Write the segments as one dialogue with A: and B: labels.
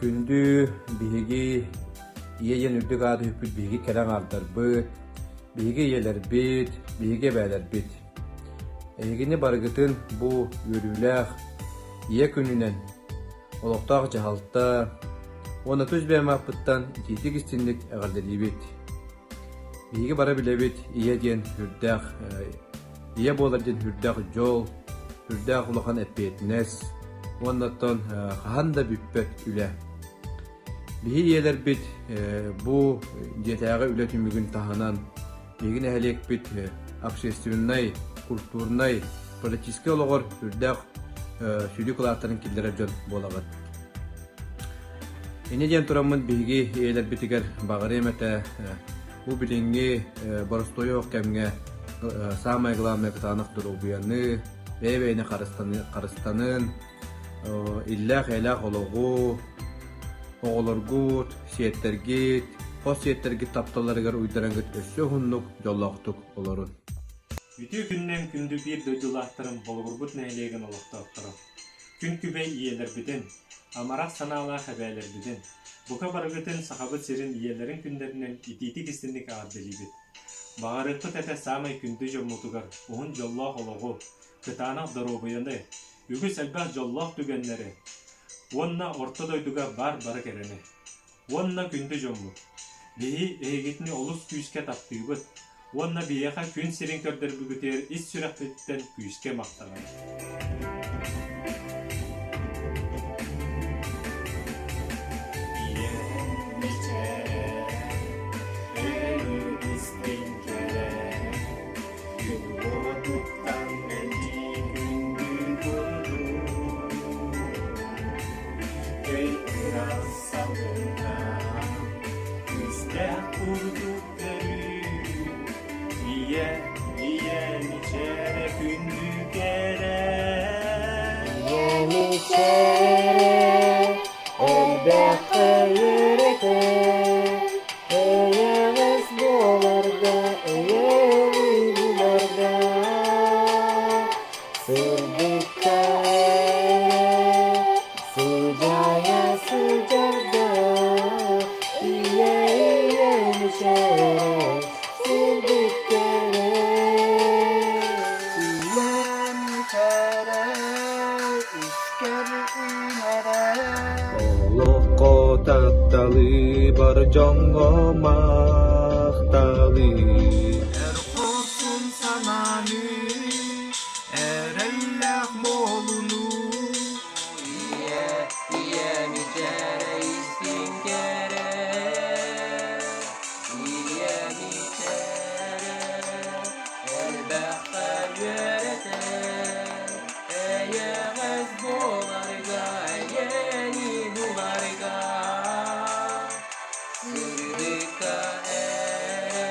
A: Күндү биһиги ийэ диэн үрдүк ааты сүкпүт биһиги кэрэ аҥаардарбыт, биһиги ийэлэрбит, биһиги эбээлэрбит. Эһигини барыгытын бу үөрүүлээх Ийэ күнүнэн олохтоох дьаһалта уонна тус бэйэм ааппыттан итиитик-истиҥник эҕэрдэлиибит. Биһиги бары билэбит ийэ диэн сүрдээх ийэ буолар диэн сүрдээх дьол, сүрдээх улахан эппиэтинэс уонна оттон хаһан да бүппэт үлэ. Биһи ийэлэрбит бу дьиэтээҕи үлэ түмүгүн таһынан биһиги нэһилиэкпит общественнай, культурнай, политическай олоҕор сүрдээх сүдү кылааттарын киллэрэр дьон буолаҕыт. Инньэ диэн тураммын биһиги ийэлэрбитигэр баҕарыам этэ, бу билиҥҥи боростуой оһох кэмҥэ самое главное кытаанах доруобуйаны, бэйэ-бэйэни харыстанын, иллээх-эйэлээх олоҕу, оҕолоргут, сиэттэргит, хос сиэттэргит тапталларыгар уйдараҥҥыт өссө уһуннук, дьоллоохтук олорун.
B: Үтүө күнүнэн күндү биир дойдулаахтарым Болугурбут нэһилиэгин олохтоохторо! Күн күбэй ийэлэрбитин, амарах санаалаах эбээлэрбитин, бука барыгытын Сахабыт сирин ийэлэрин күннэринэн итиитик-истинник эҕэрдэлиибит! Баҕарыахпыт этэ саамай күндү дьоммутугар уһун дьоллоох олоҕу, кытаанах доруобуйаны, үгүс элбэх дьоллоох түгэннэри уонна орто дойдуга баар бары кэрэни! Уонна күндү дьоммут, биһи эһигитини олус күүскэ таптыыбыт уонна биһиэхэ күн сирин көрдөрбүгүтүгэр ис сүрэхпититтэн күүскэ махтанабыт. Күүстээх курдук көрүү, ийэ, ийэ мичээрэ күндү кэрэ.
C: Ийэ мичээрэ элбэххэ үөрэтэр, эйэҕэс буоларга, эйэни буларга. Сырдыкка эрэ сыдьаайа сылдьарга, ийэ ийэ мичээрэ сырдыкка эрэ.
D: Ийэ мичээрэ искэр үүнэрэ.
E: Олоххо тапталы бар дьоҥҥо махталы.
D: Эр хорсун санааны эрэллээх буолунуу
C: Ийэ, ийэ мичээрэ истиҥ кэрэ, ийэ мичээрэ элбэххэ үөрэтэр, эйэҕэс буоларга, эйэни буларга. Сырдыкка эрэ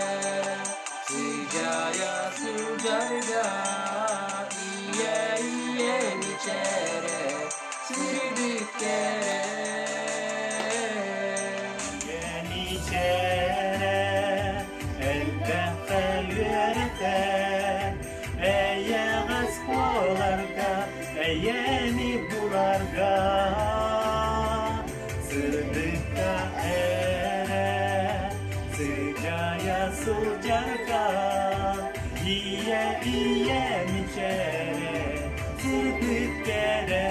C: сыдьаайа сылдьарга, ийэ ийэ мичээрэ сырдык кэрэ.
B: Мичээрэ элбэххэ үөрэтэр, эйэҕэс буоларга, эйэни буларга. Сырдыкка эрэ сыдьаайа сылдьарга, ийэ ийэ мичээрэ сырдык кэрэ.